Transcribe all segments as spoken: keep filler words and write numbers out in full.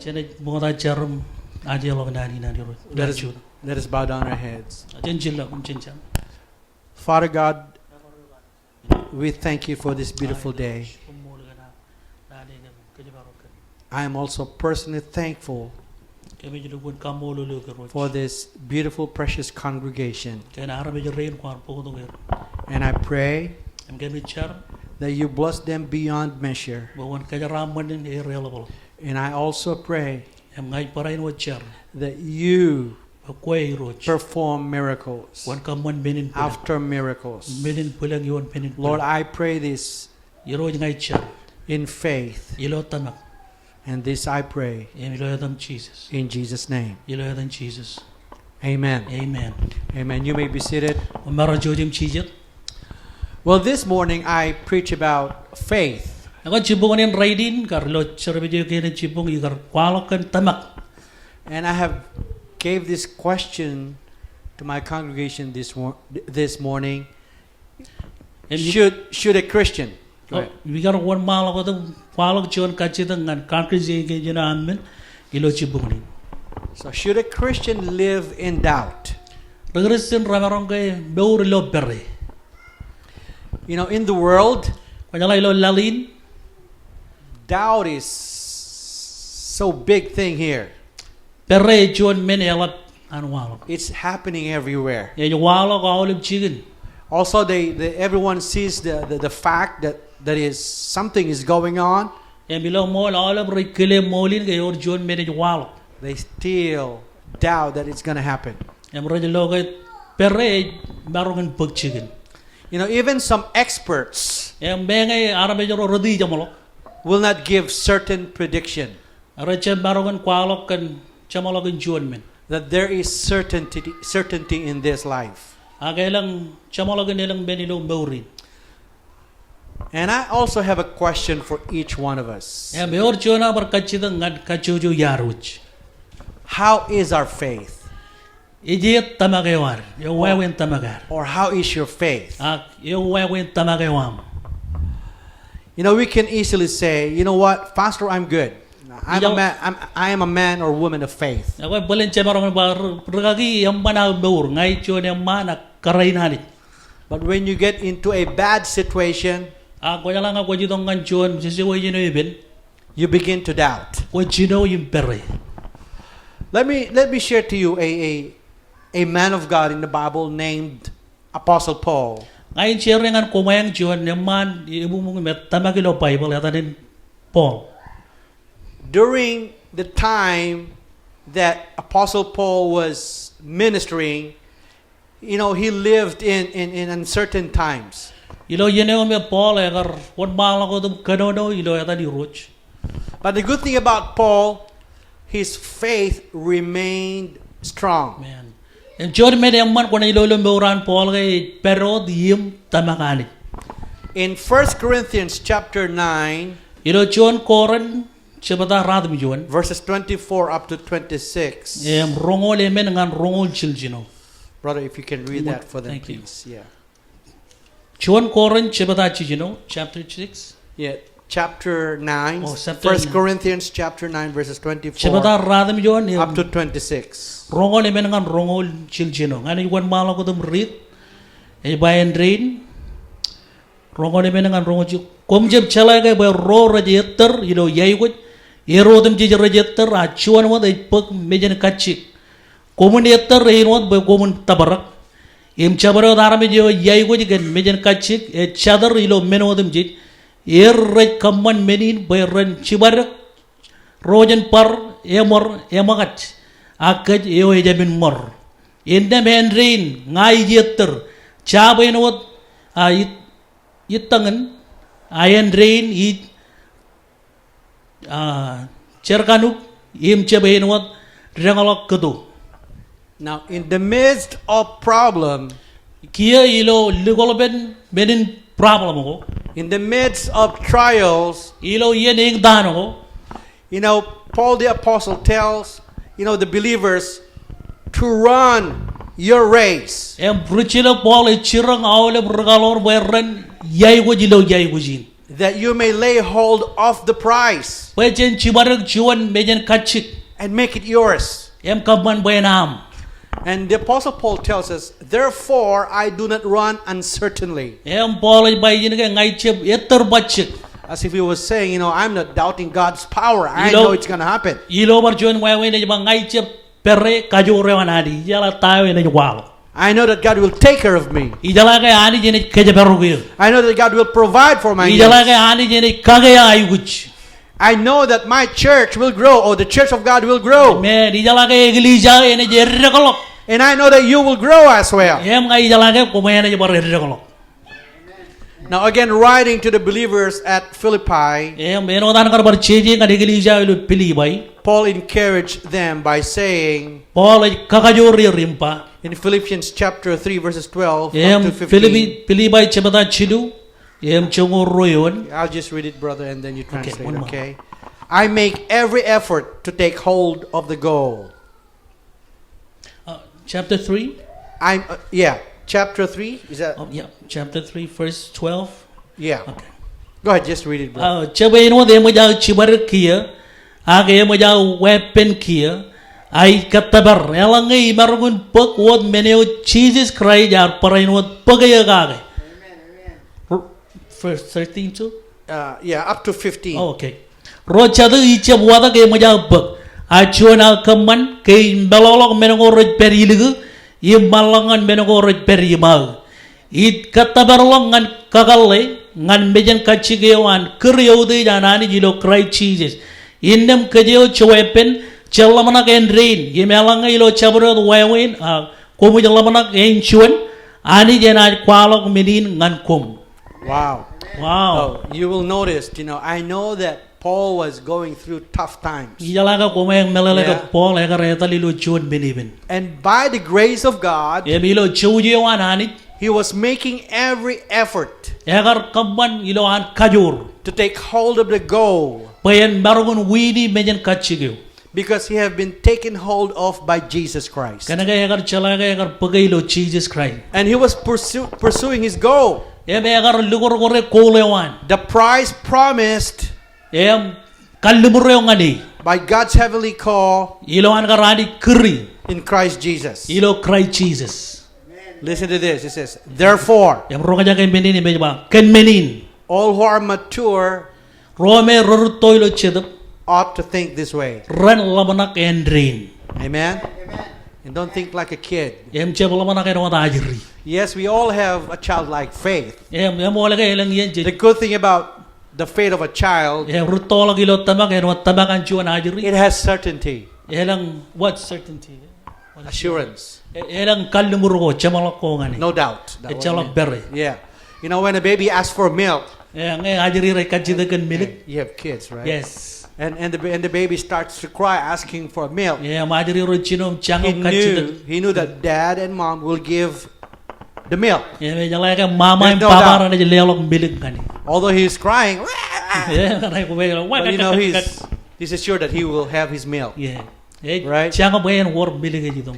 Jen ṃokta jar im ajeḷọk naan in an Irooj. Let us, let us bow down our heads. Jen jillọk im jen jar. Father God, we thank you for this beautiful day. I am also personally thankful for this beautiful, precious congregation. And I pray that you bless them beyond measure. And I also pray that you perform miracles after miracles. Lord, I pray this in faith. And this I pray in Jesus' name. Amen. Amen. You may be seated. Well, this morning I preach about faith. Ekwe jibboñōn in rainin kar ilo service eo kein jibboñ ikar kwaḷọk kōn tōmak. And I have gave this question to my congregation this, wor- this morning. Should, should a Christian, go ahead. Ikar wōnṃaanḷọk wōt im kwaḷọk juon kajjitōk ñan congregation eo aṃ men ilo jibboñ in. So should a Christian live in doubt? Ri Kristian remaroñ ke mour ilo pere? You know, in the world, kwōjeḷā ilo laḷ in, doubt is so big thing here. Pere ej juon men eḷap an waḷọk. It's happening everywhere. Ej waḷọk aolep jikin. Also, they, they, everyone sees the, the, the fact that, that is something is going on. Im ilo ṃool aolep rej kile ṃool in ke ewōr juon men ej waḷọk. They still doubt that it's gonna happen. Im rej lo ke pere ej maroñ in bōk jikin. You know, even some experts, im meñe armej ro rot ri jeṃḷọk, will not give certain prediction. Rej jab maroñ in kwaḷọk kōn jeṃḷọkin juon men. That there is certainty, certainty in this life. Ak elōñ jeṃḷọkin elōñ men ilo mour in. And I also have a question for each one of us. Im ewōr juon aō bar kajjitōk ñan kajjojo iaar wōj. How is our faith? Ej eo tōmak eo ad, eo wāween tōmak ad? Or how is your faith? Ak eo wāween tōmak eo aṃ? You know, we can easily say, "You know what, Pastor, I'm good. I'm a man, I'm, I am a man or woman of faith." Ekwe bōlen jemaroñ in ba, "Ri-, rikaki, eṃṃan aō mour, ña ij juon eṃṃaan ak kōrā in Anij." But when you get into a bad situation, ak kwōjeḷā ñe kwōj itok ñan juon situation eo epen, you begin to doubt. Kwōj jino im pere. Let me, let me share to you a, a, a man of God in the Bible named Apostle Paul. Ña in share ñan koṃeañ juon eṃṃaan ebuñbuñ im tōmak ilo Baibōḷ, etan in Paul. During the time that Apostle Paul was ministering, you know, he lived in, in, in uncertain times. Ilo iien eo me Paul ekar wōnṃaanḷọk wōt im kōnono ilo etan Irooj. But the good thing about Paul, his faith remained strong. Amen. Im juon men eṃṃan kwōnaaj lo ilo mour an Paul ke ej pād wōt im tōmak Anij. In First Corinthians chapter nine, ilo juon Korint jebta ruatimjuon, verses twenty-four up to twenty-six. Im roñoul emān ñan roñoul jiljino. Brother, if you can read that for them, please. Yeah. Juon Korint jebta jiljino, chapter six. Yeah, chapter nine. Oh, chapter nine. First Corinthians chapter nine, verses twenty-four up to twenty-six. Jebta ruatimjuon, im roñoul emān ñan roñoul jiljino. Ña ij wōnṃaanḷọk wōt im riit. Ej ba āindein. Roñoul emān ñan roñoul jiljino. Koṃ jab jeḷā ke bwe ro rej ettōr ilo iaikwōj, er otemjej rej ettōr, a juon wōt ej bōk mejānkajjik. Koṃwin ettōr āinwōt bwe koṃwin tōprak. Im jabdewōt armej eo ej iaikwōj kōn mejānkajjik ej jatōr ilo men otemjej. Er rej kōṃṃan men in bwe ren jibadek ro jān bar eṃor eṃōkaj, a kōj eo ejāmin ṃor. Innām āindein ña ij ettōr, jab āinwōt, a, it-, ittañin, a āindein ij, a, jerkanuk, im jab āinwōt deñḷọk kōto. Now, in the midst of problem, kiiō ilo likḷpen men in problem ko, in the midst of trials, ilo iien eñtaan ko, you know, Paul the Apostle tells, you know, the believers to run your race. Im rijjilōk Paul ej jiroñ aolep rikaḷoor bwe ren iaikwōj ilo iaikwōj in. That you may lay hold of the prize. Bwe jen jibadek juon mejānkajjik. And make it yours. Im kōṃṃan bwe en aṃ. And the Apostle Paul tells us, "Therefore I do not run uncertainly." Im Paul ej ba ijin ke ña ij jab ettōr bajjek. As if he was saying, you know, "I'm not doubting God's power. I know it's gonna happen." Ilo bar juon wāween ej ba ña ij jab pere kajoor eo an Anij. Ijeḷā ta eo enaaj kwaḷọk. I know that God will take care of me. Ijeḷā ke Anij enaaj kōjparok eō. I know that God will provide for my needs. Ijeḷā ke Anij enaaj kake aō aikuj. I know that my church will grow, or the church of God will grow. Amen. Ijeḷā ke eklejia eo enaaj eddekḷọk. And I know that you will grow as well. Im ña ijeḷā ke koṃ enaaj bar eddekḷọk. Now again, writing to the believers at Philippi, im āinwōt an kar bar jeje ñan eklejia eo ilo Pilipai, Paul encouraged them by saying, Paul ej kakajoor er im ba, in Philippians chapter three, verses twelve up to fifteen. Im Pilipi-, Pilipai jebta jilu, im joñoul ruo eoon. I'll just read it, brother, and then you translate, okay? I make every effort to take hold of the goal. Uh, chapter three? I'm, uh, yeah, chapter three, is that? Oh, yeah, chapter three, verse twelve. Yeah. Okay. Go ahead, just read it, bro. Uh, jab āinwōt eṃōj aō jibadek kiiō, ak eṃōj aō weeppān kiiō, a ij kōttōpar, eḷaññe imaroñ in bōk wōt men eo Jisōs Kraist ear barāinwōt bōk eō kake. Amen, amen. Verse thirteen too? Uh, yeah, up to fifteen. Oh, okay. Ro jatū ij jab watōk eṃōj aō bōk, a juon aō kōṃṃan, ke ij meḷọkḷọk men ko rej pād ilikū, im ṃanḷọk ñan men ko rej pād iṃaō. Ij kōttōparḷọk ñan kakōḷḷe, ñan mejānkajjik eo an kūr eutiej an Anij ilo Kraist Jisōs. Innām kōj eo joweeppān, jen ḷōmṇak āindein, im eḷaññe ilo jabdewōt wāween, a, koṃij ḷōmṇak āinjuon, Anij enaaj kwaḷọk men in ñan koṃ. Wow. Wow. Oh, you will notice, you know, I know that Paul was going through tough times. Ijeḷā ke koṃ meḷeḷe ke Paul ekar etal ilo juon men epen. And by the grace of God, im ilo jouj eo an Anij, he was making every effort, ekar kōṃṃan ilowaan kajoor, to take hold of the goal, bwe en maroñ in wiini mejānkajjik eo. Because he had been taken hold of by Jesus Christ. Kōnke ekar jeḷā ke ekar bōke ilo Jisōs Kraist. And he was pursu-, pursuing his goal. Im ekar likūrkure goal eo an. The prize promised. Im kalliṃur eo ñan e. By God's heavenly call. Ilowaan kar Anij kūri. In Christ Jesus. Ilo Kraist Jisōs. Listen to this. It says, "Therefore," im roñjake men in im ej ba, kōn men in, "all who are mature," ro me rerūtto ilo jetōb, "ought to think this way." Ren ḷōmṇak āindein. Amen? And don't think like a kid. Im jab ḷōmṇak āinwōt ajri. Yes, we all have a childlike faith. Im, eṃool ke elōñ iien jej. The good thing about the faith of a child, im rūttoḷọk ilo tōmak āinwōt tōmak an juon ajri, it has certainty. Elōñ, what certainty? Assurance. E-, elōñ kalliṃur ko, jeṃḷọk ko ñan e. No doubt. Ejjeḷọk pere. Yeah. You know, when a baby asks for milk, e, ñe ajri rej kajjitōk kōn milik. You have kids, right? Yes. And, and the, and the baby starts to cry, asking for milk. Im ajri ro jino im jañōb kajjitōk. He knew, he knew that dad and mom will give the milk. Im ejeḷā ke mama im papa renaaj leḷọk milik ñan e. Although he is crying, but you know, he's, this is sure that he will have his milk. Ej jañōb bwe en wōr milik ej itok.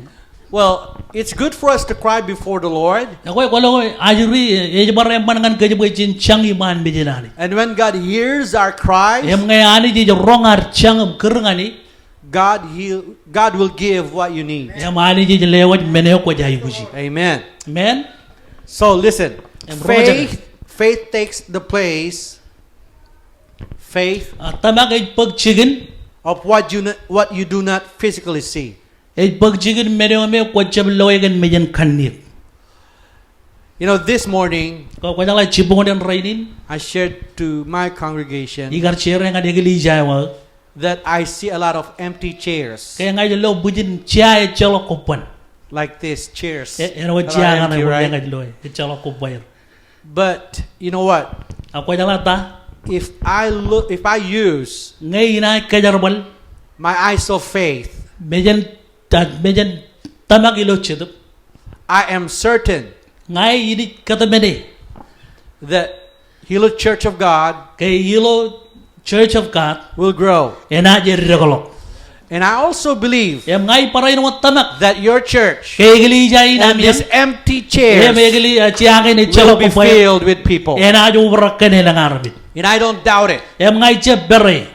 Well, it's good for us to cry before the Lord. Ekwe kwōlo ajri, ej bar eṃṃan ñan kōj bwe jen jañ iṃaan mejān Anij. And when God hears our cries, im ñe Anij ej roñ ad jañ im kūr ñan e, God, he, God will give what you need. Im Anij ej lewōj men eo kwōj aikuji. Amen. Amen. So listen, faith, faith takes the place, faith, a, tōmak ej bōk jikin, of what you n-, what you do not physically see. Ej bōk jikin men eo me kwōjab loe kōn mejān kanniōk. You know, this morning, kwōjeḷā jibboñōn in rainin, I shared to my congregation, ikar share ñan eklejia eo aō, that I see a lot of empty chairs. Ke ña ij lo bwijin chair ejjeḷọk kobban. Like this, chairs that are empty, right? Āinwōt chair kaṇe ña ij loe, ejjeḷọk kobban. But you know what? A kwōjeḷā ta? If I look, if I use, ñe inaaj kōjerbal, my eyes of faith, mejān, ta, mejān tōmak ilo Jetōb, I am certain, ña ij kōtmāne, that Hilo Church of God, ke ilo Church of God, will grow, enaaj eddekḷọk. And I also believe, im ña ij barāinwōt tōmak, that your church, ke eklejia in ami, and this empty chairs, im eklejia, a, chair kein ejjeḷọk kobban, will be filled with people, enaaj obrak kōn elōñ armej. And I don't doubt it. Im ña ij jab pere.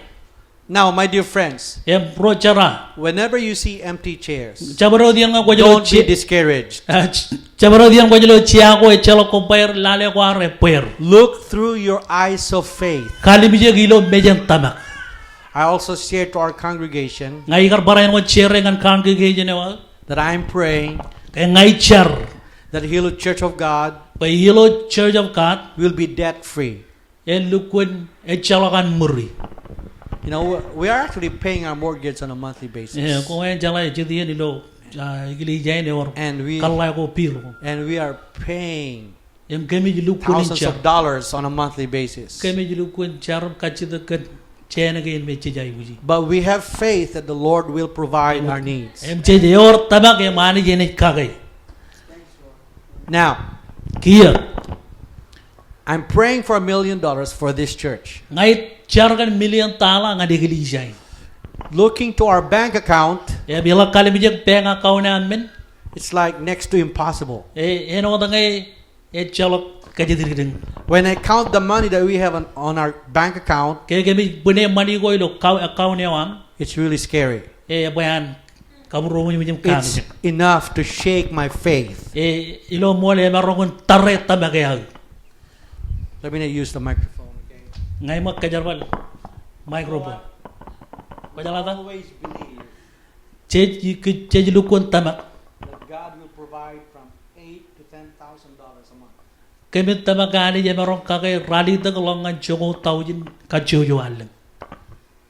Now, my dear friends, im ro jera, whenever you see empty chairs, jabdewōt iien ñe kwōj lo, don't be discouraged. A, j-, jabdewōt iien kwōj lo chair ko ejjeḷọk kobban, lale kwaar ebbeer. Look through your eyes of faith. Kalimjek ilo mejān tōmak. I also share to our congregation, ña ikar barāinwōt share ñan congregation eo aō, that I am praying, ke ña ij jar, that Hilo Church of God, bwe ilo Church of God, will be debt free. Elukkuun ejjeḷọk an ṃuri. You know, we, we are actually paying our mortgage on a monthly basis. E, kwōn jeḷā jet iien ilo, a, eklejia in ewōr, and we, kōḷḷā ko bill ko. And we are paying, im kōmij lukkuun jar, thousands of dollars on a monthly basis. Kōmij lukkuun jar im kajjitōk kōn jān kein me jej aikuji. But we have faith that the Lord will provide our needs. Im jej ewōr tōmak im Anij enaaj kake. Now, kiiō, I'm praying for a million dollars for this church. Ña ij jar kōn million dollar ñan eklejia in. Looking to our bank account, im iḷak kalimjek bank account eo aṃ men, it's like next to impossible. E, āinwōt ñe ejjeḷọk kōjatdikdik. When I count the money that we have on, on our bank account, ke kōmij bwine ṃani ko ilo account eo aṃ, it's really scary. E, ebwe an kabūroṃōj im kaamijak. It's enough to shake my faith. E, ilo ṃool emaroñ in tare tōmak eo aō. Let me not use the microphone, okay? Ña iṃōk kōjerbal microphone. Kwōjeḷā ta? Always believe, jej, jej lukkuun tōmak, that God will provide from eight to ten thousand dollars a month. Kōmij tōmak ke Anij emaroñ kake ralitōk ḷọk ñan joñoul taujin kajjojo allōñ.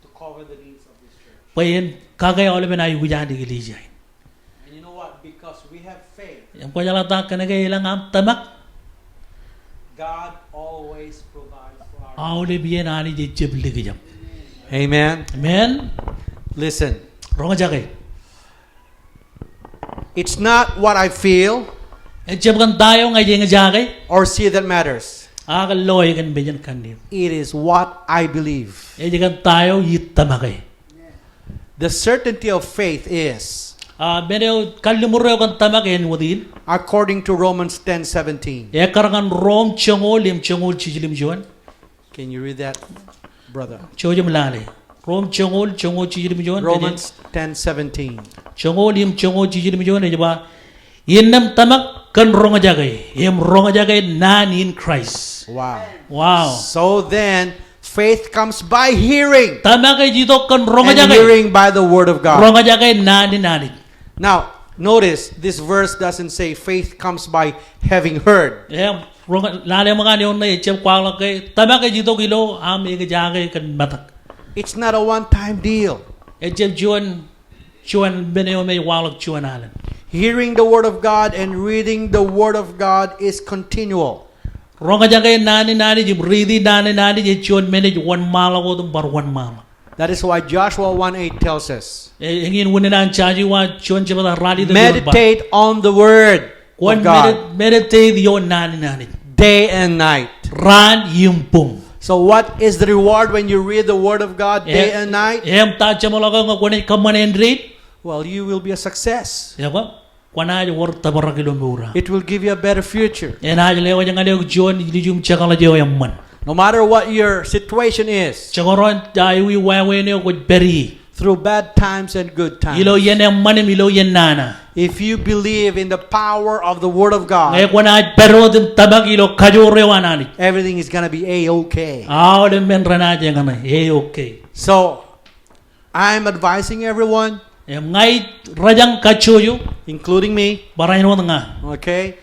To cover the needs of this church. Bwe en kake aolepen aikuj an eklejia in. And you know what? Because we have faith, im kwōjeḷā ta? Kōnke elōñ aṃ tōmak, God always provides for our needs. Aolep iien Anij ejjab likjab. Amen. Amen. Listen. Roñjake. It's not what I feel, ejjab kōn ta eo ña ij eñjake, or see that matters. Ak loe kōn mejān kanniōk. It is what I believe. Ej kōn ta eo ij tōmake. The certainty of faith is, a, men eo kalliṃur eo kōn tōmak āinwōt in, according to Romans ten seventeen. Ekkar ñan Rom joñoul im joñoul jiljilimjuon. Can you read that, brother? Jouj im lale. Rom joñoul, joñoul jiljilimjuon. Romans ten seventeen. Joñoul im joñoul jiljilimjuon ej ba, innām tōmak kōn roñjake, im roñjake naan in Christ. Wow. Wow. So then, faith comes by hearing. Tōmak ej itok kōn roñjake. And hearing by the word of God. Roñjake naan in Anij. Now, notice, this verse doesn't say faith comes by having heard. Im, roñ-, lale ṃōk an eoon ṇe ejjab kwaḷọk ke tōmak ej itok ilo aṃ eñjake kōn metak. It's not a one-time deal. Ejjab juon, juon men eo me ej waḷọk juon alen. Hearing the word of God and reading the word of God is continual. Roñjake naan in Anij im riiti naan in Anij ej juon men ej wōnṃaanḷọk wōt im bar wōnṃaanḷọk. That is why Joshua one eight tells us, E, eñin unin an Joshua juon jebta ralitōk ioon ba, meditate on the word kwōn of God, medi-, meditate ioon naan in Anij day and night. Raan im boñ. So what is the reward when you read the word of God day and night? Im ta jeṃḷọk eo ñe kwōnaaj kōṃṃane āindein? Well, you will be a success. Ekwe, kwōnaaj wōr tōprak ilo mour eo aṃ. It will give you a better future. Enaaj lewōj ñan eok juon ilju im jekḷaj eo eṃṃan. No matter what your situation is, jekdọọn ta ewi wāween eo kwōj pād ie, through bad times and good times, ilo iien eṃṃan im ilo iien nana, if you believe in the power of the word of God, ñe kwōnaaj pād wōt im tōmak ilo kajoor eo an Anij, everything is gonna be a-okay. Aolep men renaaj eñṇe a-okay. So, I'm advising everyone, im ña ij rōjañ kajjojo, including me, barāinwōt ña, okay,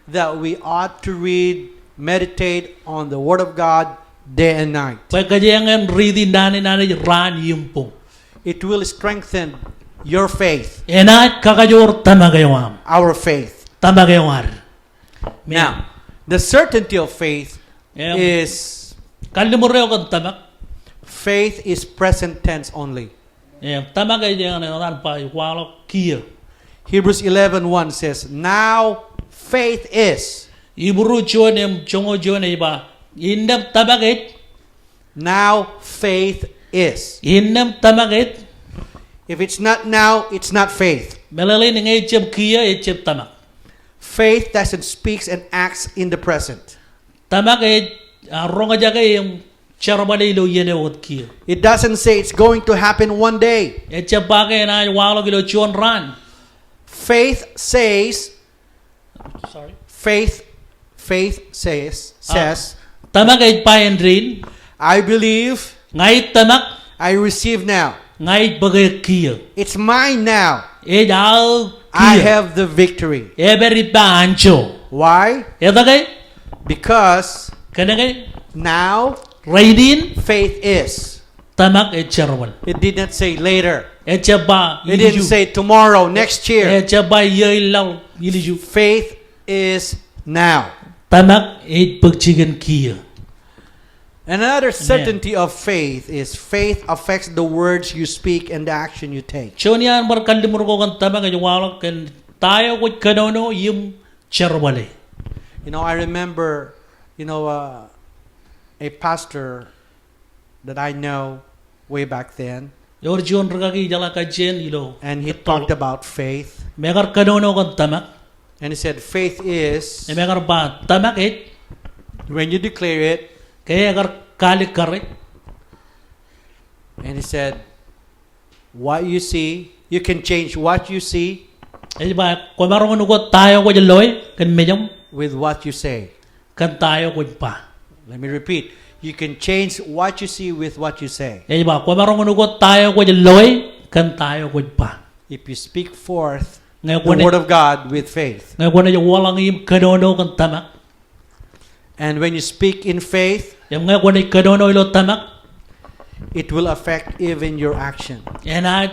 that we ought to read, meditate on the word of God day and night. Bwe kōjeañ en riiti naan in Anij raan im boñ. It will strengthen your faith. Enaaj kakajoor tōmak eo aṃ. Our faith. Tōmak eo ad. Amen. Now, the certainty of faith, im, is, kalliṃur eo kōn tōmak, faith is present tense only. Im, tōmak ej eñin etan ba ej waḷọk kiiō. Hebrews eleven one says, "Now faith is." Hibru juon im joñoul juon ej ba, innām tōmak ej. Now faith is. Innām tōmak ej. If it's not now, it's not faith. Meḷeḷein ñe ejjab kiiō, ejjab tōmak. Faith doesn't speaks and acts in the present. Tōmak ej, ah, roñjake im jerbale ilo iien eo wōt kiiō. It doesn't say it's going to happen one day. Ejjab ba ke enaaj waḷọk ilo juon raan. Faith says, sorry. Faith, faith says, ah, says, tōmak ej ba āindein, I believe, ña ij tōmak, I receive now. Ña ij bōk kiiō. It's mine now. Ej aō kiiō. I have the victory. Epād ippa anjọ. Why? Etke? Because, kōnke, now, rainin, faith is. Tōmak ej jerbal. It did not say later. Ejjab ba ilju. It didn't say tomorrow, next year. Ejjab ba iiō ilaḷ ilju. Faith is now. Tōmak ej bōk jikin kiiō. Another certainty of faith is faith affects the words you speak and the action you take. Juon iaan bar kalliṃur ko kōn tōmak ej waḷọk kōn ta eo kwōj kōnono im jerbale. You know, I remember, you know, uh, a pastor that I know way back then. Ewōr juon rikaki ijeḷā kajjien ilo. And he talked about faith. Im ekar kōnono kōn tōmak. And he said, "Faith is," im ekar ba, tōmak ej, when you declare it, ke ekar kaalikkar e. And he said, "What you see, you can change what you see." Ej ba, kwōmaroñ in ukōt ta eo kwōj loe kōn mejaṃ, with what you say. Kōn ta eo kwōj ba. Let me repeat. You can change what you see with what you say. Ej ba, kwōmaroñ in ukōt ta eo kwōj loe kōn ta eo kwōj ba. If you speak forth the word of God with faith. Ñe kwōnaaj waḷọk im kōnono kōn tōmak. And when you speak in faith, im ñe kwōnaaj kōnono ilo tōmak, it will affect even your action. Enaaj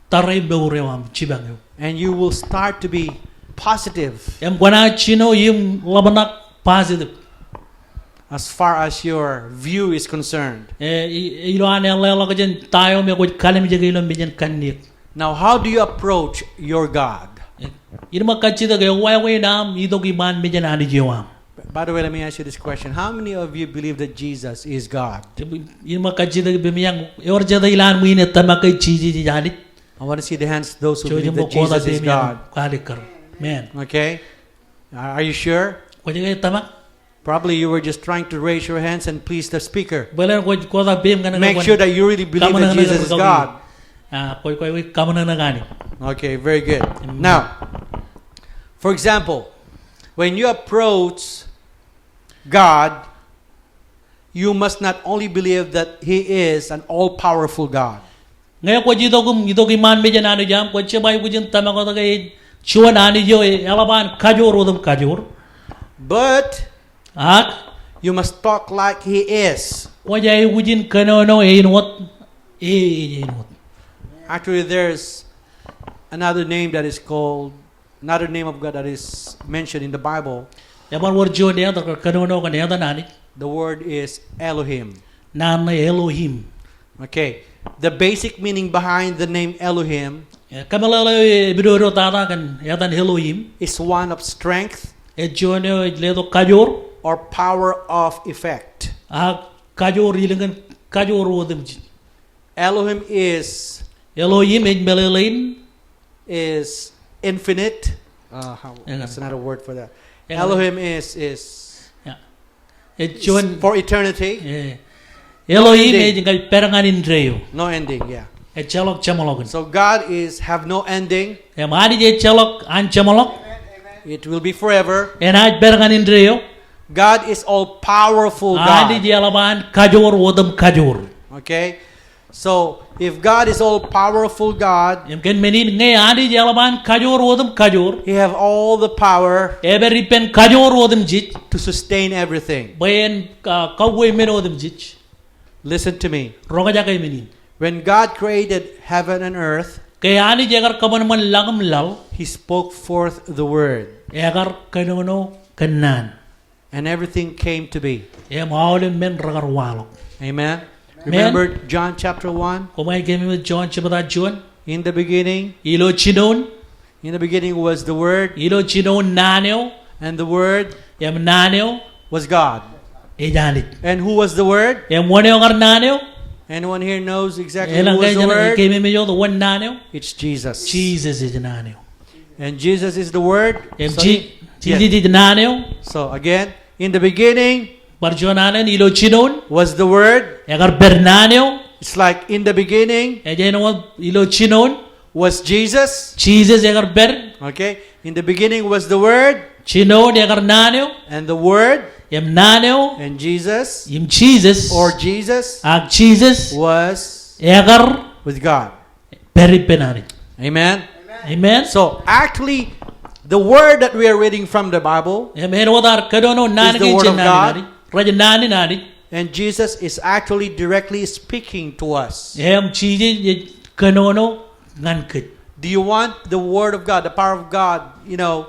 tare mour eo aṃ jipañ eok. And you will start to be positive. Im kwōnaaj jino im ḷōmṇak positive. As far as your view is concerned. E, i-, ilo an eḷḷāḷọkjeṇ ta eo me kwōj kalimjeke ilo mejān kanniōk. Now, how do you approach your God? E, iṃōj kajjitōk, ewāween aṃ itok iṃaan mejān Anij eo aṃ. By the way, let me ask you this question. How many of you believe that Jesus is God? Iṃōj kajjitōk bwe mejaṃ, ewōr jet ilo an ṃwiin ej tōmak ke Jisōs ej Anij? I want to see the hands, those who believe that Jesus is God. Kaalikkar. Amen. Okay. Are, are you sure? Kwōj ke tōmak? Probably you were just trying to raise your hands and please the speaker. Bōlen kwōj kōta peiṃ kōn ke make sure that you really believe that Jesus is God. Ah, kwōj, kwōj, kwōj kaṃōṇōṇō kaki. Okay, very good. Amen. Now, for example, when you approach God, you must not only believe that He is an all-powerful God. Ñe kwōj itok im, itok iṃaan mejān Anij aṃ, kwōj jab aikuj in tōmak wōt ke ej juon Anij eo eḷap an kajoor otem kajoor. But ak, you must talk like He is. Kwōj aikuj in kōnono āinwōt e ej āinwōt. Actually, there's another name that is called, another name of God that is mentioned in the Bible. Ebar wōr juon etan, kōnono kōn etan Anij. The word is Elohim. Naan ṇe Elohim. Okay. The basic meaning behind the name Elohim E, kōmeḷeḷe eo epidodo tata kōn etan Elohim is one of strength ej juon eo ej letok kajoor or power of effect. Ak kajoor, elōñ kōn kajoor otemjej. Elohim is Elohim ej meḷeḷein is infinite. Uh, how, Hang on. That's another word for that. Hang on. Elohim is, is Yeah. Ej juon, for eternity. Eh. Elohim ej ñan pād ñan indeeo. No ending, yeah. Ejjeḷọk jeṃḷọkin. So God is have no ending. Im Anij ejjeḷọk an jeṃḷọk. It will be forever. Enaaj pād ñan indeeo. God is all powerful God. Anij eḷap an kajoor otem kajoor. Okay? So, if God is all powerful God, Im kōn men in ñe Anij eḷap an kajoor otem kajoor, He have all the power epād ippān kajoor otemjej to sustain everything. Bwe en, ah, kauwe men otemjej. Listen to me. Roñjake men in. When God created heaven and earth, Ke Anij ekar kōṃanṃan lañ im laḷ, He spoke forth the word. Ekar kōnono kōnnaan. And everything came to be. Im aolep men rekar waḷọk. Amen. Amen. Remember John chapter one? Koṃij keememej John jebta juon. In the beginning, Ilo jinoin. In the beginning was the Word. Ilo jinoin naan eo. And the Word Im naan eo was God. Ej Anij. And who was the Word? Im wōn eo kar naan eo? Anyone here knows exactly who was the Word? Eḷaññe keememej wōt wōn naan eo? It's Jesus. Jisōs ej naan eo. And Jesus is the Word. Im Ji-, Jisōs ej naan eo. So again, in the beginning, bar juon alen, ilo jinoin, was the Word. Ekar pād naan eo. It's like in the beginning, ej āinwōt ilo jinoin, was Jesus. Jisōs ekar pād. Okay. In the beginning was the Word. Jinoin ekar naan eo. And the Word. Im naan eo. And Jesus. Im Jisōs. Or Jesus. Ak Jisōs. Was. Ekar. With God. Pād ippān Anij. Amen. Amen. So actually, the word that we are reading from the Bible Im āinwōt ad kōnono naan kein jān naan in Anij, rej naan in Anij. And Jesus is actually directly speaking to us. Im Jisōs ej kōnono ñan kōj. Do you want the word of God, the power of God, you know,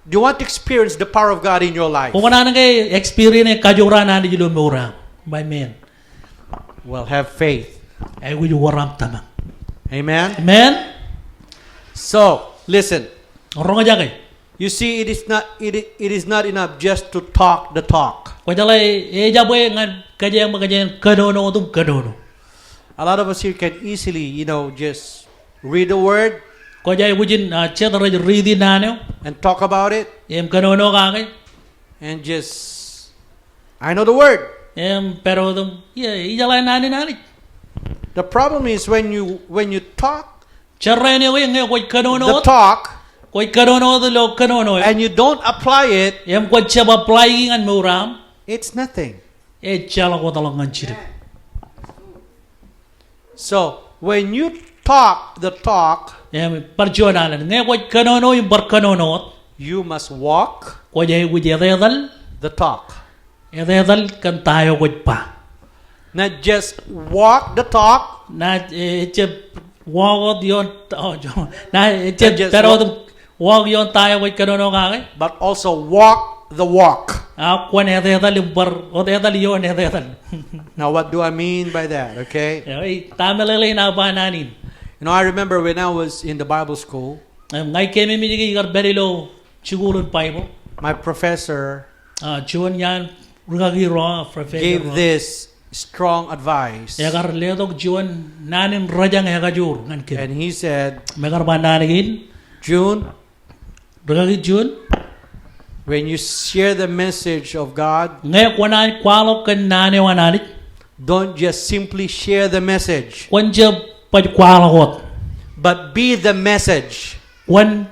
Do you want to experience the power of God in your life? Kwō kōṇaan ke experience kajoor an Anij ilo mour eo aṃ? Amen. Well, have faith. Aikuj wōr aṃ tōmak. Amen. Amen. So, listen. Roñjake. You see, it is not, it, it is not enough just to talk the talk. Kwōjeḷā ejabwe ñan kōjeañ bwe kōjeañ kōnono wōt im kōnono. A lot of us here can easily, you know, just read the word Kwōj aikuj in, ah, jet rej riiti naan eo and talk about it im kōnono kake and just, "I know the word." Im pād wōt im, ie, ijeḷā naan in Anij. The problem is when you, when you talk Jerrāān eo ke ñe kwōj kōnono the wōt, talk kwōj kōnono wōt ilo kōnono eo and you don't apply it, im kwōj jab apply e ñan mour eo aṃ, it's nothing. Ejjeḷọk wōtlọk ñan jidik. So, when you talk the talk, Im bar juon alen, ñe kwōj kōnono im bar kōnono wōt, you must walk kwōj aikuj etetal the talk. Etetal kōn ta eo kwōj ba. Not just walk the talk. Naaj, eh, ejjab walk wōt ioon, oh, jo-, naaj ejjab Not just pād wōt im walk ioon ta eo kwōj kōnono kake. But also walk the walk. Ak kwōn etetal im bar wōt etal ioon etetal. Now, what do I mean by that, okay? Eo, ij, ta meḷeḷe in aō ba naan in. You know, I remember when I was in the Bible school, Im ña ij keememej ke ikar pād ilo jikuuḷ in Baibōḷ. My professor Ah, juon iaan rūkaki ro, professor gave ro, this strong advice. Ekar letok juon naan in rōjañ ekajoor ñan kōm. And he said, Im ekar ba naan kein, Jun, rūkaki Jun, when you share the message of God, ñe kwōnaaj kwaḷọk kōn naan eo an Anij, don't just simply share the message, kwōn jab baj kwaḷọk wōt, but be the message. Kwōn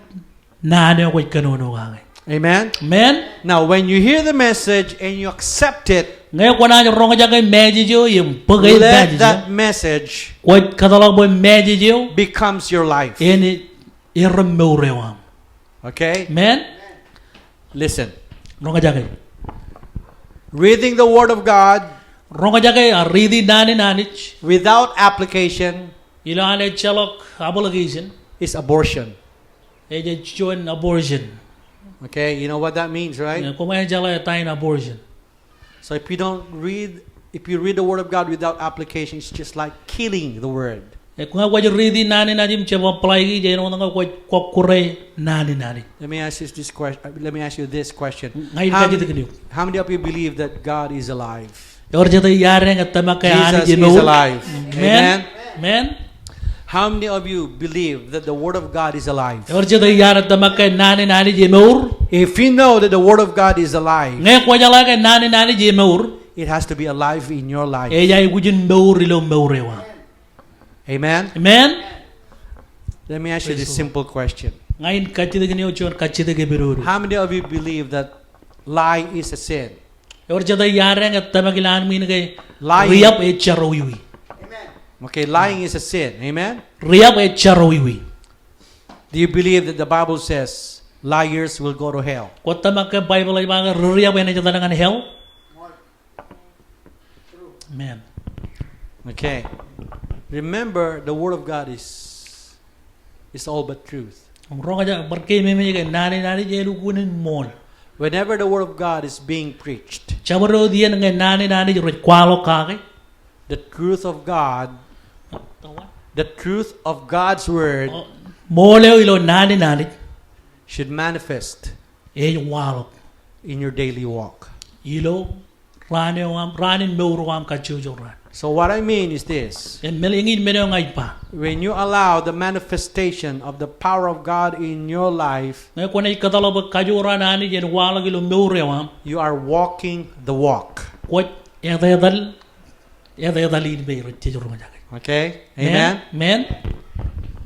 naan eo kwōj kōnono kake. Amen? Amen. Now, when you hear the message and you accept it, Ñe kwōnaaj roñjake message eo im bōke let message eo, that message kwōj kōtḷọk bwe message eo becomes your life. En, errā mour eo aṃ. Okay? Amen? Listen. Roñjake. Reading the Word of God Roñjake, a, riiti naan in Anij without application ilo an ejjeḷọk application is abortion. Ej, ej juon abortion. Okay, you know what that means, right? Ñe koṃ ejeḷā ta in abortion. So if you don't read If you read the Word of God without application, it's just like killing the Word. Ñe kwōj riiti naan in Anij im jab apply e, ej āinwōt ñe kwōj kọkkure naan in Anij. Let me ask you this question. Let me ask you this question. Ña in kajjitōk in eok. How many of you believe that God is alive? Ewōr jet eo iar eñin tōmak ke Anij emour? Jesus is alive. Amen. Amen. How many of you believe that the Word of God is alive? Ewōr jet eo iar tōmak ke naan in Anij emour? If you know that the Word of God is alive, ñe kwōjeḷā ke naan in Anij emour, it has to be alive in your life. Ej aikuj in mour ilo mour eo aṃ. Amen. Amen. Let me ask you this simple question. Ña in kajjitōk in eok juon kajjitōk epidodo. How many of you believe that lie is a sin? Ewōr jet eo iar eñin tōmak ilowaan ṃwiin ke riab ej jerọwiwi? Okay, lying is a sin. Amen. Riab ej jerọwiwi. Do you believe that the Bible says liars will go to hell? Kwōj tōmak ke Baibōḷ ej ba ke ri-riab enaaj etal ñan hell? Amen. Okay. Remember, the Word of God is, is all but truth. Im roñjake, bar keememej ke naan in Anij elukkuun in ṃool. Whenever the Word of God is being preached, jabdewōt iien ñe naan in Anij rej kwaḷọk kake, the truth of God, the truth of God's Word, ṃool eo ilo naan in Anij, should manifest, ej waḷọk, in your daily walk. Ilo raan eo aṃ, raan in mour eo aṃ kajjojo raan. So what I mean is this. Im men, eñin men eo ña ij ba. When you allow the manifestation of the power of God in your life, ñe kwōnaaj kōtḷọk bwe kajoor an Anij en waḷọk ilo mour eo aṃ, you are walking the walk. Kwōj etetal, etetal in me rej jej roñjake. Okay? Amen? Amen.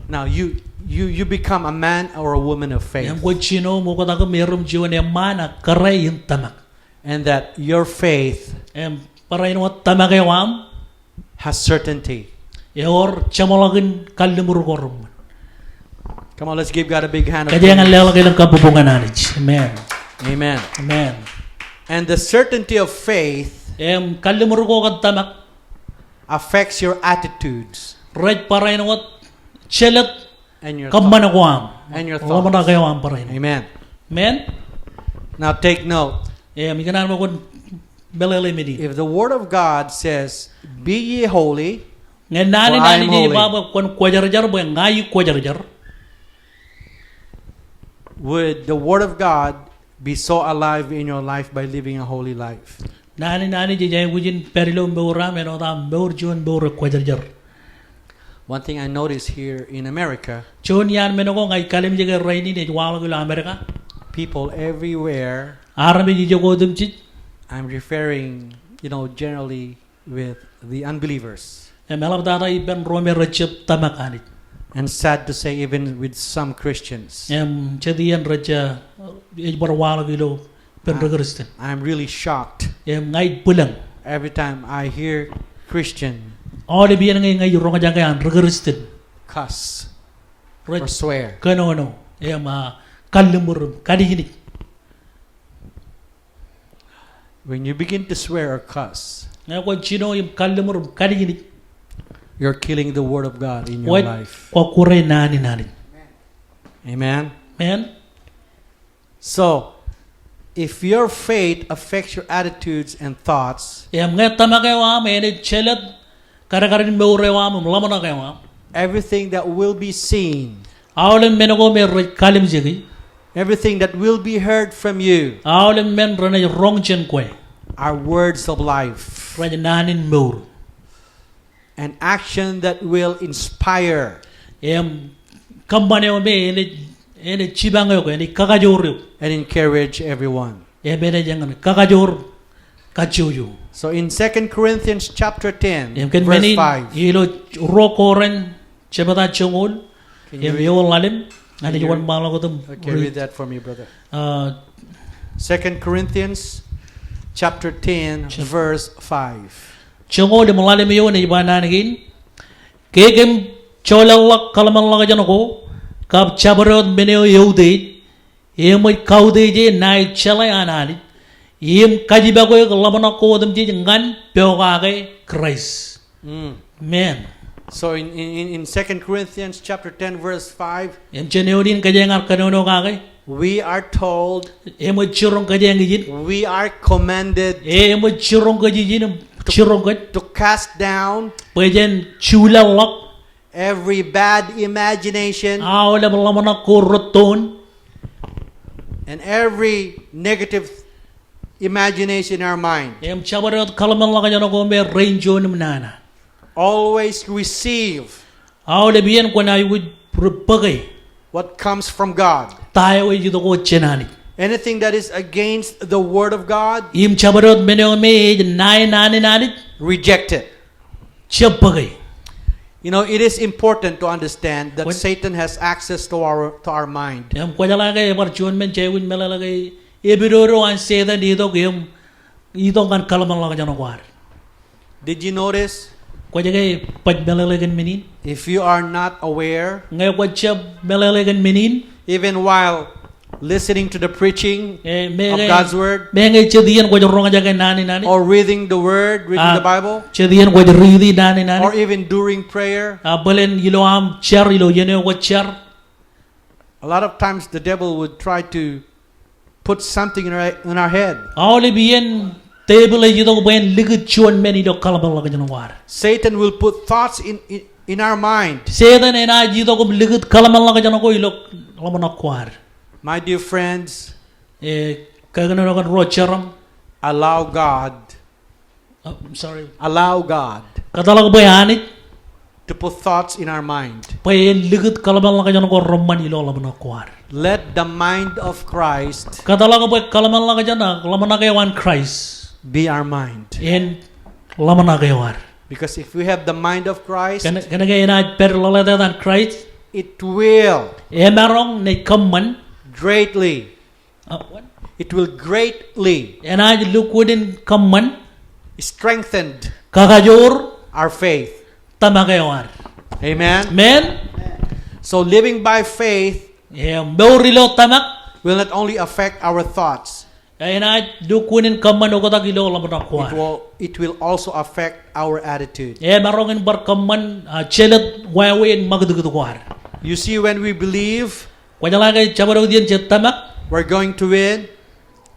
Now you, you, you become a man or a woman of faith. Im kwōj jino ṃokta ke erom juon eṃṃaan ak kōrā in tōmak. And that your faith, im barāinwōt tōmak eo aṃ, has certainty. Ewōr jeṃḷọkin kalliṃur ko reṃṃan. Come on, let's give God a big hand of praise. Kōjeañ leḷọk elōñ kabbokbok ñan Anij. Amen. Amen. Amen. And the certainty of faith, im kalliṃur ko kōn tōmak, affects your attitudes, rej barāinwōt jelōt, and your thoughts, kōṃṃan ko aṃ, and your thoughts, ḷōmṇak eo aṃ barāinwōt. Amen. Amen. Now take note. Im ikōṇaan ṃōk kwōn meḷeḷe men in. If the Word of God says, "Be ye holy, for I am holy," ñe naan in Anij ej ba bwe kwōn kwōjarjar bwe ña ij kwōjarjar, would the Word of God be so alive in your life by living a holy life? Naan in Anij ej aikuj in pād ilo mour eo aṃ āinwōt aṃ mour juon mour eo kwōjarjar. One thing I notice here in America, juon iaan men ko ña ij kallimjeke rainin ej waḷọk ilo Amerika. People everywhere, armej ijo ko otemjej. I'm referring, you know, generally with the unbelievers. Im eḷaptata ippān ro me rejjab tōmak Anij. And sad to say, even with some Christians. Im jet iien rej, uh, ej bar waḷọk ilo ippān ri-Kristian. I'm really shocked. Im ña ij bwilōñ. Every time I hear Christian, aolep iien ñe ña ij roñjake an ri-Kristian, cuss, rej, or swear, kōnono, im, ah, kalliṃur im kalijnij. When you begin to swear or cuss, ñe kwōj jino im kalliṃur im kalijnij, you're killing the Word of God in your life. Kwōj kọkkure naan in Anij. Amen. Amen. So, if your faith affects your attitudes and thoughts, im ñe tōmak eo aṃ enaaj jelōt kadkadin mour eo aṃ im ḷōmṇak eo aṃ, everything that will be seen, aolep men ko me rej kallimjeki, everything that will be heard from you, aolep men renaaj roñ jān kwe, are words of life, rej naan in mour. An action that will inspire, im kōṃṃan eo me enaaj, enaaj jipañ eok, enaaj kakajoor eok, and encourage everyone. Im enaaj eñin kakajoor kajjojo. So in Second Corinthians chapter ten, im kōn men in, verse five, ilo ruo Korint jebta joñoul, im eoon ḷalem, ña ij wōnṃaanḷọk wōt im, okay, read that for me, brother. Uh, Second Corinthians chapter ten, verse five. Joñoul im ḷalem eoon ej ba naan kein. Ke kōm joḷọkḷọk kōḷmānḷọkjeṇ ko kab jabdewōt men eo eutiej, eṃōj kautiej e ṇae jeḷā an Anij im kajjipakweik ḷōmṇak ko otemjej ñan pokake Kraist. Mm. Amen. So in, in, in, in Second Corinthians chapter ten, verse five, im jān eoon in kōjeañ ar kōnono kake, we are told, eṃōj jiroñ kōjeañ ijin, we are commanded, eṃōj jiroñ kōj ijin im jiroñ kōj, to cast down bwe jen juḷọk every bad imagination aolep ḷōmṇak ko rūttoon and every negative imagination in our mind. Im jabdewōt kōḷmānḷọkjeṇ ko me rein juon im nana. Always receive aolep iien kwōnaaj aikuj ri bōke what comes from God. Ta eo ej itok wōt jān Anij. Anything that is against the word of God, im jabdewōt men eo me ej ṇae naan in Anij, reject it. Jab bōke. You know, it is important to understand that Kwōj- Satan has access to our, to our mind. Im kwōjeḷā ke ebar juon men jej aikuj meḷeḷe ke epidodo an Setan itok im itok ñan kōḷmānḷọkjeṇ ko ad. Did you notice? Kwōj ke baj meḷeḷe kōn men in? If you are not aware, ñe kwōj jab meḷeḷe kōn men in, even while listening to the preaching of God's word, meñe jet iien kwōj roñjake naan in Anij, or reading the word, reading the Bible, jet iien kwōj riiti naan in Anij, or even during prayer, a bōlen ilo aṃ jar, ilo iien eo kwōj jar. A lot of times the devil would try to put something in our, in our head. Aolep iien tepil ej itok bwe en likūt juon men ilo kōḷmānḷọkjeṇ ko ad. Satan will put thoughts in, in, in our mind. Setan enaaj itok im likūt kōḷmānḷọkjeṇ ko ilo ḷōmṇak ko ad. My dear friends, e, kōknōn eo kōn ro jeraṃ, allow God Oh, I'm sorry. Allow God, kōtḷọk bwe Anij, to put thoughts in our mind. Bwe en likūt kōḷmānḷọkjeṇ ko reṃṃan ilo ḷōmṇak ko ad. Let the mind of Christ, kōtḷọk bwe kōḷmānḷọkjeṇ ak ḷōmṇak eo an Christ, be our mind. En ḷōmṇak eo ad. Because if we have the mind of Christ, kōn, kōnke enaaj pād ḷōḷātāt an Christ, it will, emaroñ naaj kōṃṃan, greatly, Uh, what? It will greatly, enaaj lukkuun in kōṃṃan, strengthened, kakajoor, our faith, tōmak eo ad. Amen. Amen. So living by faith, e, mour ilo tōmak, will not only affect our thoughts, enaaj lukkuun in kōṃṃan oktak ilo ḷōmṇak ko ad. It will, it will also affect our attitude. Emaroñ in bar kōṃṃan, a, jelōt wāween ṃakūtkūt ko ad. You see, when we believe, Kwōjeḷā ke jabdewōt iien jej tōmak, we're going to win.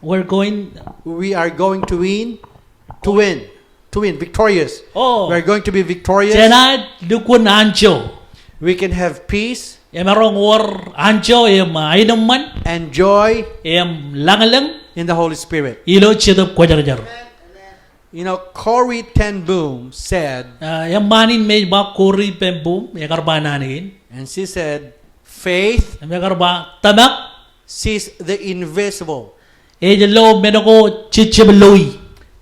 We're going, we are going to win. To win. To win. Victorious. Oh. We are going to be victorious. Jenaaj lukkuun anjọ. We can have peace. Emaroñ wōr anjọ im aenōṃṃan. And joy. Im lañlōñ. In the Holy Spirit. Ilo Jetōb Kwōjarjar. You know, Corrie ten Boom said, a, eṃṃaan in me ej ba Corrie ten Boom, ekar ba naan kein. And she said, faith, im ekar ba, tōmak, sees the invisible, ej lo men ko jejjab loi,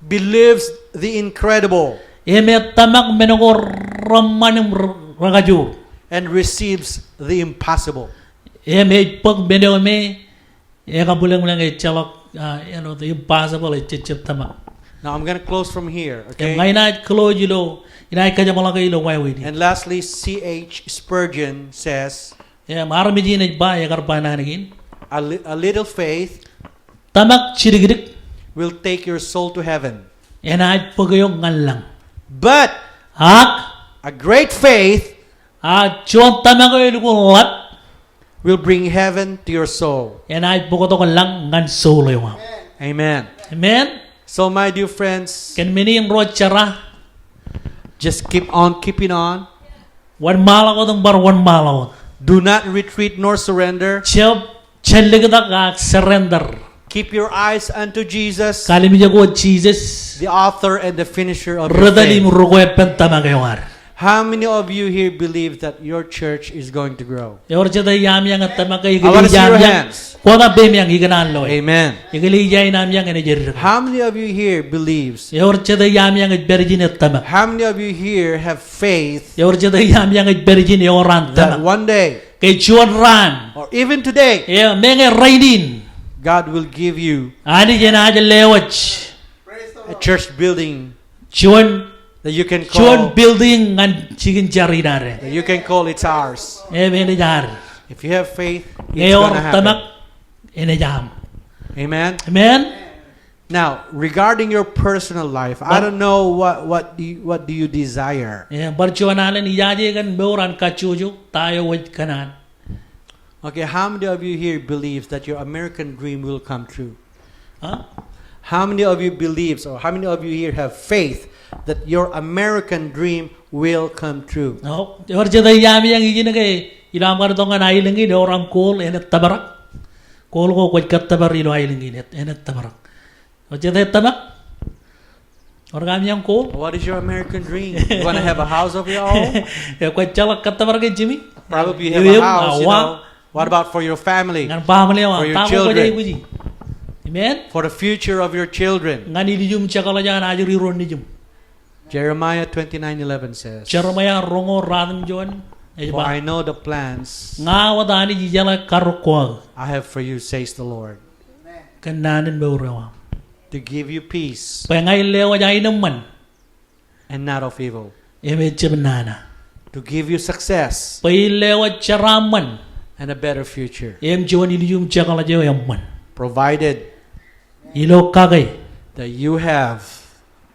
believes the incredible, im etōmak men ko reṃṃan im r-, rekajoor, and receives the impossible. Im ej bōk men eo me ekabwilōñlōñ ejjeḷọk, a, you know, the impossible, ejjab tōmak. Now I'm gonna close from here, okay? Im ña inaaj close ilo, inaaj kōjeṃḷọke ilo wāween in. And lastly, C H Spurgeon says, im armej in ej ba, ekar ba naan kein, a li-, a little faith, tōmak jidikdik, will take your soul to heaven, enaaj bōk eok ñan lañ. But ak a great faith, a juon tōmak eo elukkuun ḷap, will bring heaven to your soul. Enaaj bōktok lañ ñan soul eo aṃ. Amen. Amen. So, my dear friends, kōn men in ro jera, just keep on keeping on. Wōnṃaanḷọk wōt im bar wōnṃaanḷọk wōt. Do not retreat nor surrender. Jab jellōktak ak surrender. Keep your eyes unto Jesus, kalimjek wōt Jisōs, the author and the finisher of your faith. Ri tōl im ri kweppen tōmak eo ad. How many of you here believe that your church is going to grow? Ewōr jete iaami eñ ej tōmak ke ikōṇaan loe? I wanna see your hands. Kwōj tōmak peiṃ eñ, ikōṇaan loe. Amen. Ikōṇaan loe. How many of you here believes? Ewōr jete iaami eñ ej pād ijin ej tōmak? How many of you here have faith? Ewōr jete iaami eñ ej pād ijin ewōr an tōmak? That one day, ke juon raan, or even today, e, meñe rainin, God will give you, Anij enaaj lewōj, a church building, juon, that you can call, juon building ñan jikin jar in ad. That you can call, it's ours. Im enaaj ad. If you have faith, it's gonna happen. Ewōr tōmak, enaaj aṃ. Amen. Amen. Now, regarding your personal life, I don't know what, what do you, what do you desire? E, bar juon alen ijaje kōn mour an kajjojo, ta eo kwōj kōṇaan? Okay, how many of you here believes that your American dream will come true? Huh? How many of you believes, or how many of you here have faith that your American dream will come true? Eo, ewōr jete iaami eñ ijin ke ilo aṃ kar itok ñan aelōñ in, ewōr aṃ goal, enaaj tōprak. Goal ko kwōj kōttōpar ilo aelōñ in, enaaj tōprak. Ewōr jete ej tōmak? Ewōr kōm eñ goal? What is your American dream? You wanna have a house of your own? Eo, kwōj jeḷā kōttōpar ke jiṃ? Probably you have a house, you know. What about for your family? Ñan family eo aṃ. For your children. Ta ko kwōj aikuji? Amen? For the future of your children. Ñan ilju im jekḷaj eo an ajri ro nejiṃ. Jeremiah twenty-nine eleven says, Jeremiah roñoul ruatimjuon ej ba, "For I know the plans," Ña wōt Anij ijeḷā karōk ko aō, "I have for you," says the Lord. Kōn naan in mour eo aṃ. "To give you peace," Bwe ña ij lewōj aenōṃṃan. "And not of evil." Im ejjab nana. "To give you success," Bwe in lewōj jeraaṃṃan. "And a better future." Im juon ilju im jekḷaj eo eṃṃan. "Provided," Ilo kake. "That you have,"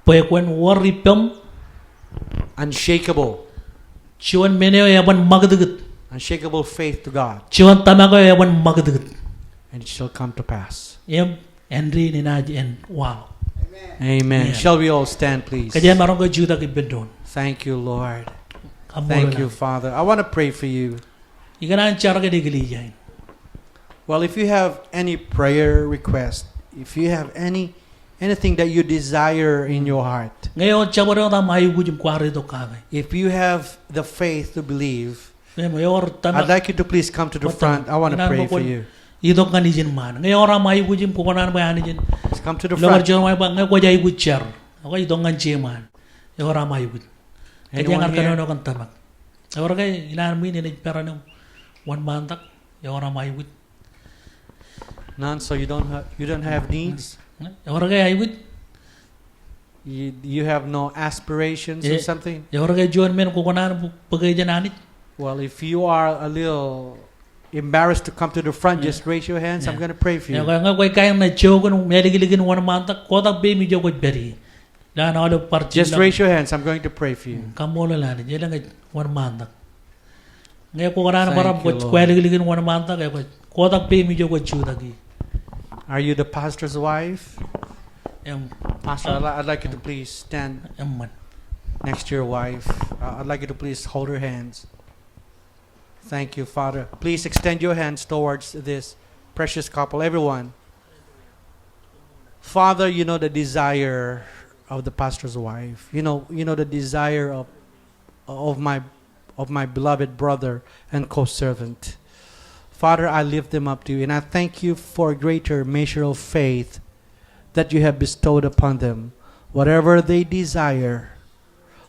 Bwe kwōn wōr ippaṃ. "Unshakable," Juon men eo eban ṃakūtkūt. "Unshakable faith to God." Juon tōmak eo eban ṃakūtkūt. "And it shall come to pass." Im āindein enaaj en waḷọk. Amen. Amen. Shall we all stand, please? Kōjeañ maroñ ke jutak ippān doon. Thank you, Lord. Kaṃṃoolol. Thank you, Father. I want to pray for you. Ikōṇaan jar kōn eklejia in. Well, if you have any prayer request, if you have any, anything that you desire in your heart, Ñe ewōr jabdewōt aṃ aikuj im kwaar itok kake. If you have the faith to believe, Im ewōr tōmak. I'd like you to please come to the front. I want to pray for you. Itok ñan ijin ṃaan. Ñe ewōr aṃ aikuj im kwōkōṇaan bwe Anij en. Please come to the front. Ilo bar juon eo ej ba ñe kwōj aikuj jar. Ekwe itok ñan jeṃaan. Ewōr aṃ aikuj. Anyone here? Kōjeañ ar kōnono kōn tōmak. Ewōr ke ikōṇaan ṃwiin enaaj peran eok wōnṃaantak? Ewōr aṃ aikuj? None, so you don't ha-, you don't have needs? Ewōr ke aikuj? You, you have no aspirations or something? Ewōr ke juon men kwōkōṇaan bōk jān Anij? Well, if you are a little embarrassed to come to the front, just raise your hands. I'm gonna pray for you. Ñe kwōj kain ṇe jook in āliklik in wōnṃaantak, kotak peim ijo kwōj pād ie. Ilo an aolep bar jilọk. Just raise your hands. I'm going to pray for you. Kaṃṃoolol Anij, elōñ ej wōnṃaantak. Ñe kwōkōṇaan bwe kwōj, kwōj āliklik in wōnṃaantak, ekwe kotak peim ijo kwōj jutak ie. Are you the pastor's wife? Im. Pastor, I'd li-, I'd like you to please stand next to your wife. Uh, I'd like you to please hold her hands. Thank you, Father. Please extend your hands towards this precious couple, everyone. Father, you know the desire of the pastor's wife. You know, you know the desire of, of my, of my beloved brother and co-servant. Father, I lift them up to you, and I thank you for a greater measure of faith that you have bestowed upon them. Whatever they desire,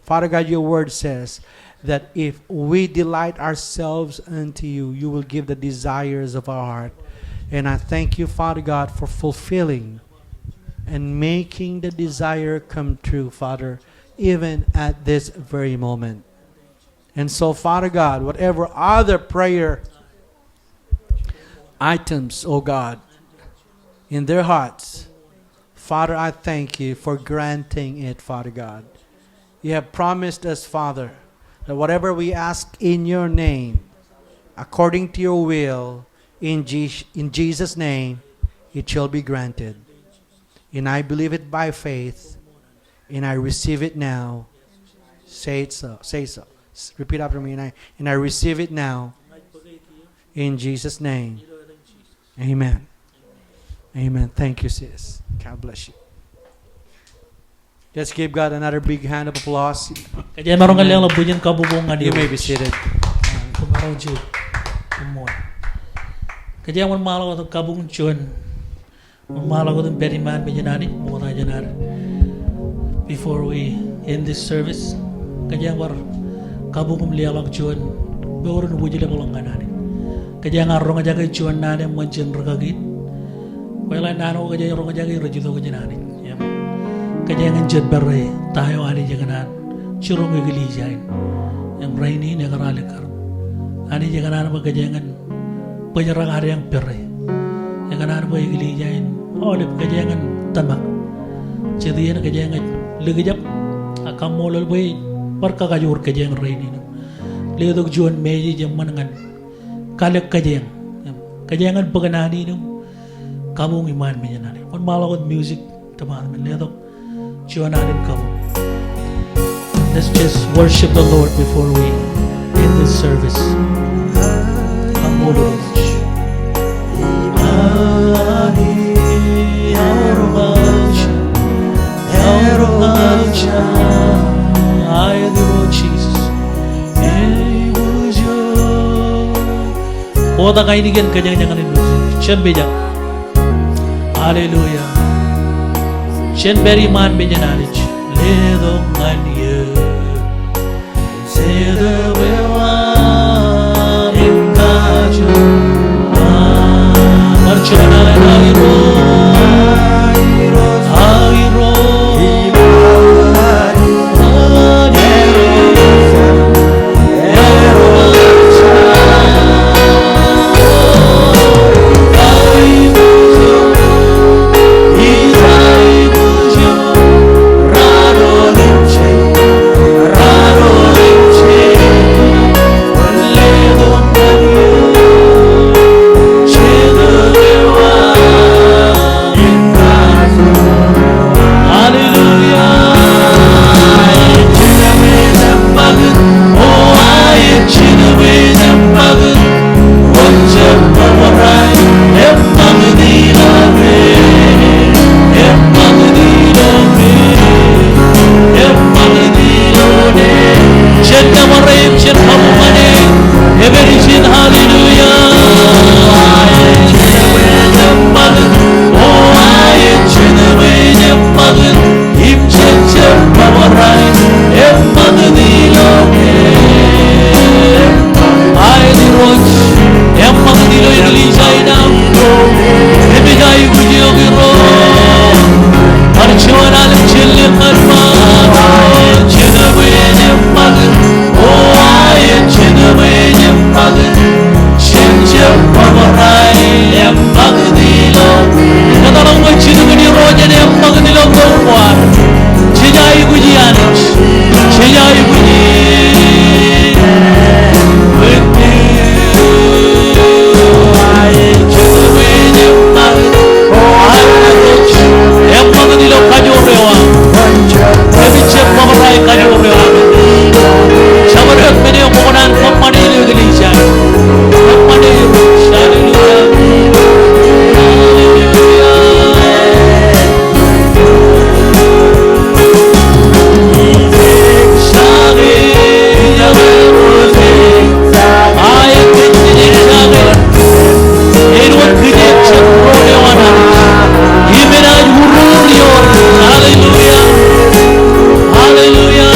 Father God, your word says that if we delight ourselves unto you, you will give the desires of our heart. And I thank you, Father God, for fulfilling and making the desire come true, Father, even at this very moment. And so, Father God, whatever other prayer items, oh God, in their hearts, Father, I thank you for granting it, Father God. You have promised us, Father, that whatever we ask in your name, according to your will, in Je-, in Jesus' name, it shall be granted. And I believe it by faith, and I receive it now. Say it so. Say so. S-, repeat after me. And I, and I receive it now. In Jesus' name. Amen. Amen. Thank you, sis. God bless you. Let's give God another big hand of applause. Kōjeañ maroñ ke leḷọk bwijin kabukwōj ñan Irooj. You may be seated. Koṃ maroñ jutak. Koṃṃool. Kōjeañ wōnṃaanḷọk wōt im kabuñ juon. Wōnṃaanḷọk wōt im pād iṃaan mejān Anij ṃokta jān ad. Before we end this service, kōjeañ bar kabuñ im leḷọk juon mour in wūjlepḷọk ñan Anij. Kōjeañ ar roñjake juon naan eṃṃan jān rūkaki in. Kweḷe naan ko kōjeañ roñjake rej itok jān Anij. Im kōjeañ en jet pere ta eo Anij ekōṇaan jiroñ eklejia in. Im rainin ekar alikkar. Anij ekōṇaan bwe kōjeañ en bōjrak adeañ pere. Ekōṇaan bwe eklejia in aolep kōjeañ en tōmak. Jet iien kōjeañ ej likjab, ak kaṃṃoolol bwe ej bar kakajoor kōjeañ rainin im letok juon message eṃṃan ñan kalōk kōjeañ. Im kōjeañ en bōk naan in im kabuñ iṃaan mejān Anij. Wōnṃaanḷọk wōt music. Tōmak men letok juon alen kabuñ. Let's just worship the Lord before we end this service. Kaṃṃoolol Irooj. Aet Irooj Jisōs. Kotak ainikien kōjañjañ in, jen pejak. Hallelujah. Jen pād iṃaan mejān Anij. Letok ñan eō. Setōb eo aṃ im kajoor. Bar juon alen, Aet Irooj. Aet Irooj. Hallelujah. Jen nōbar eō im jen kabuñ ñan eō. Epen ijin, hallelujah. Aet Irooj, eṃṃakūt ilo eklejia in aṃ. Kōmij aikuj eok Irooj. Bar juon alen jen lōñ ñan ṃaan. Jen eṃṃakūt. O aet, jen eṃṃakūt. Jen jab bōbrae, eṃṃakūt ilo. Kōtḷọk bwe jen jitōnbōn Irooj en eṃṃakūt ilo mour ko ad. Jej aikuji Anij. Jej aikuji. Eṃṃakūt ilo kajoor eo aṃ. Kōmij jab bōbrae kajoor eo aṃ. Jabdewōt men eo kwō kōṇaan kōṃṃane ilo eklejia in. Kōṃṃane Irooj. Hallelujah. Hallelujah. Hallelujah.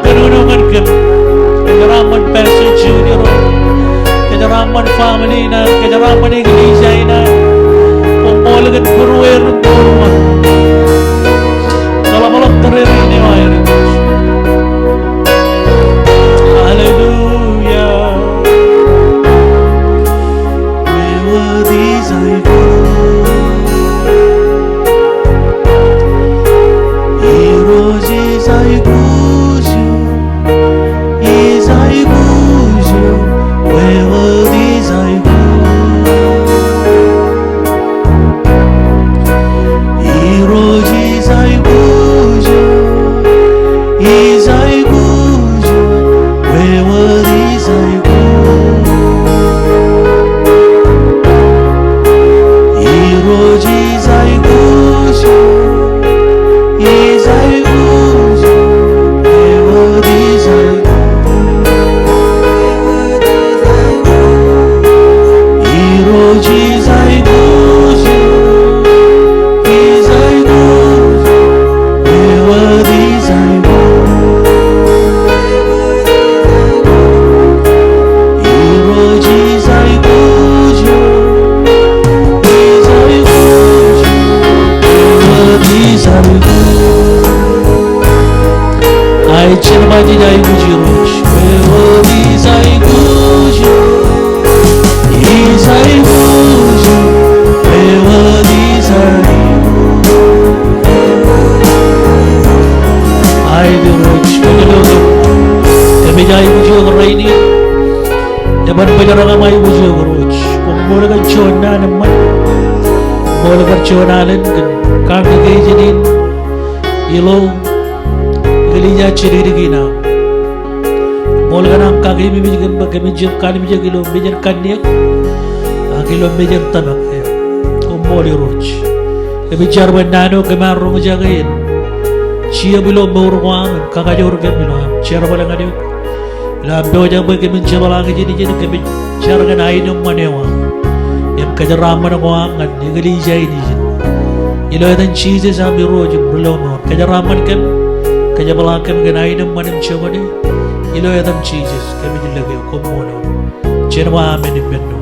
Kōnono ñan kōm. Kōjeraaṃṃan Pastor Junior. Kōjeraaṃṃan family in an. Kōjeraaṃṃan eklejia in an. Koṃṃool kōn būrueir in mour eo aṃ. Kōḷapḷọk tōrerein eo aer. Hallelujah. Wōt ij aikuj, Irooj ij aikuj eok, ij aikuj eok, wōt ij aikuj. Irooj ij aikuj eok, ij aikuj eok, wōt ij aikuj. Irooj ij aikuj eok, ij aikuj eok, wōt ij aikuj. Irooj ij aikuj eok, ij aikuj eok, wōt ij aikuj. Irooj ij aikuj eok, ij aikuj eok, wōt ij aikuj. Ij aikuj eok, wōt ij aikuj eok. Ij aikuj eok, wōt ij aikuj. Aikuj eok, kōmij aikuj eok rainin. Eban bōjrak im aikuj eok Irooj. Koṃṃool kōn juon naan eṃṃan. Koṃṃool kōn juon alen kōn congregation in ilo eklejia jidikdik in aṃ. Koṃṃool kōn aṃ kakememej kōm bwe kōmin jab kalimjek ilo mejān kanniōk ak ilo mejān tōmak eō. Koṃṃool Irooj. Kōmij jar bwe naan eo kōm ar roñjake en jab ilo mour ko am im kakajoor kōm ilo am jerbal ñan eok. Ilo am pojak bwe kōmin jepḷaak ijin ijin, kōmij jar kōn aenōṃṃan eo aṃ im kōjeraaṃṃan ko am ñan eklejia in ijin. Ilo etan Jisōs am Irooj im Rilọmọọr, kōjeraaṃṃan kōm, kōjepḷaak kōm kōn aenōṃṃan in joñan e. Ilo etan Jisōs kōmij lōke eok, koṃṃool eok. Jen ba amen im men ṇo.